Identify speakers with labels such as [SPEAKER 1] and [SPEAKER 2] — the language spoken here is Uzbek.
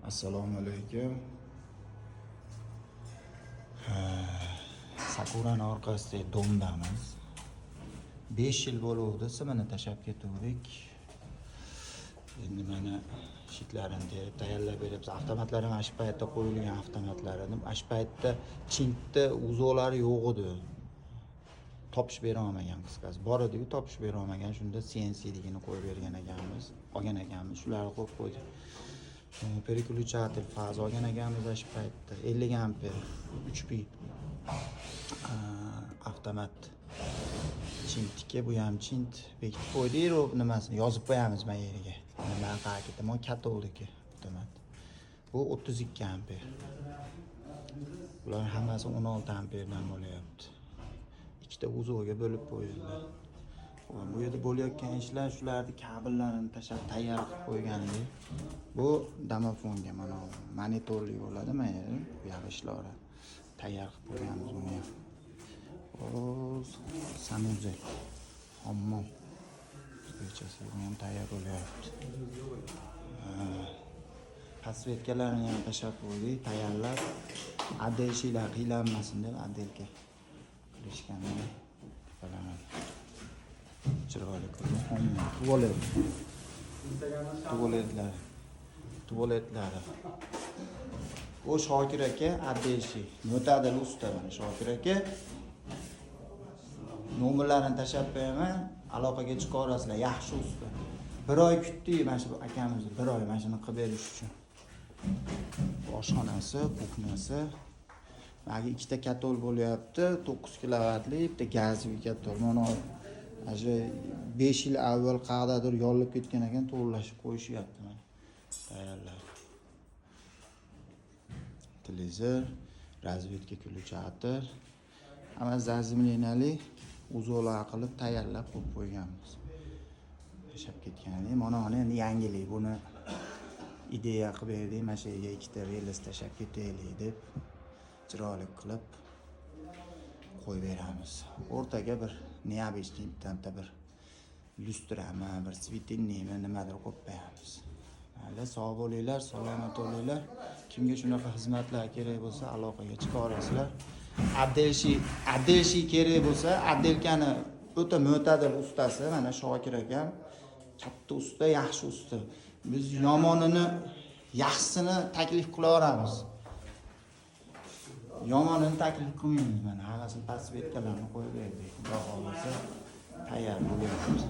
[SPEAKER 1] Assalomu alaykum. Ha, Sakurani orqasidagi дом damiz. 5 yil bo'luvdi, simini tashlab ketuvdik. Endi mana щит larini terib tayyorlab beryapmiz. Avtomatlar ham shu paytda qo'yilgan avtomatlar edi. Shu paytda Chintda uzoqlari yo'q edi. Topish bera olmagan qisqasi. Bor edi-yu, topish bera olmagan. Shunda CNC-ligini qo'yib bergan ekanmiz, olgan ekanmiz. Shularni qo'yib qo'ydik. Переключатель фаз olgan ekanmiz shu paytda. 50 amper 3 pi avtomat Chintniki, bu ham Chint, bekitib qo'ydik, nimasini yozib qo'yamiz mana yeriga. Nima qayerga, mana Katoldiki avtomat. Bu 32 amper. Bular hammasi 16 amperdan bo'lyapti. Ikkita узел ga bo'lib qo'yildi. Bu yerda bo'layotgan ishlar shularni kabellarini tashlab tayyor qilib qo'ygan edik. Bu domofonga mana monitorli bo'ladi mana yeri, bu yog'i ishlayveradi. Tayyor qilib qo'yganmiz buni ham. Xo'sh, санузел. Hammom. O'zbekchasi bu ham tayyor bo'lyapti. Подсветка larini ham tashlab qo'ydik, tayyorlab. Отделщик lar qiylanmasin deb отделка qilishgan. Tepalarini chiroyli qilib. Hammom, tualet. Tualetlar. Tualetlari. U Shokir aka отделщик. Mo'tadil usta mana Shokir aka. Nomerlarini tashlab qo'yaman, aloqaga chiqaverasizlar, yaxshi usta. Bir oy kutdik mana shu akamizni, bir oy mana shuni qilib berish uchun. Oshxonasi, кухня si. Mana ikkita котёл bo'lyapti, 9 kilovatli, bitta газовый котёл. Mana shu 5 yil avval qayerdadir yorilib ketgan ekan, to'g'irlashib qo'yishyapti mana. Tayyorlab. Televizor, разведка включатель. Hamma заземления li узел lar qilib tayyorlab qo'yib qo'yganmiz. Tashlab ketgan. Mana uni endi yangilik, buni ideya qilib berdik, mana shu yerga ikkita рельс tashlab ketaylik deb chiroyli qilib qo'yib beramiz. O'rtaga bir необычный bitta bir lyustrami, bir светильник mi, nimadir qo'yib qo'yamiz. Mayli, sog' bo'linglar, salomat bo'linglar. Kimga shunaqa xizmatlar kerak bo'lsa, aloqaga chiqaverasizlar. Отделщик kerak bo'lsa, отделка ni o'ta mo'tadil ustasi mana Shokir akam, katta usta, yaxshi usta. Biz yomonini, yaxshisini taklif qilaveramiz. Yomonini taklif qilmaymiz mana. Hammasini подсветка larni qo'yib berdik. Xudo xohlasa, tayyor bo'lyapti.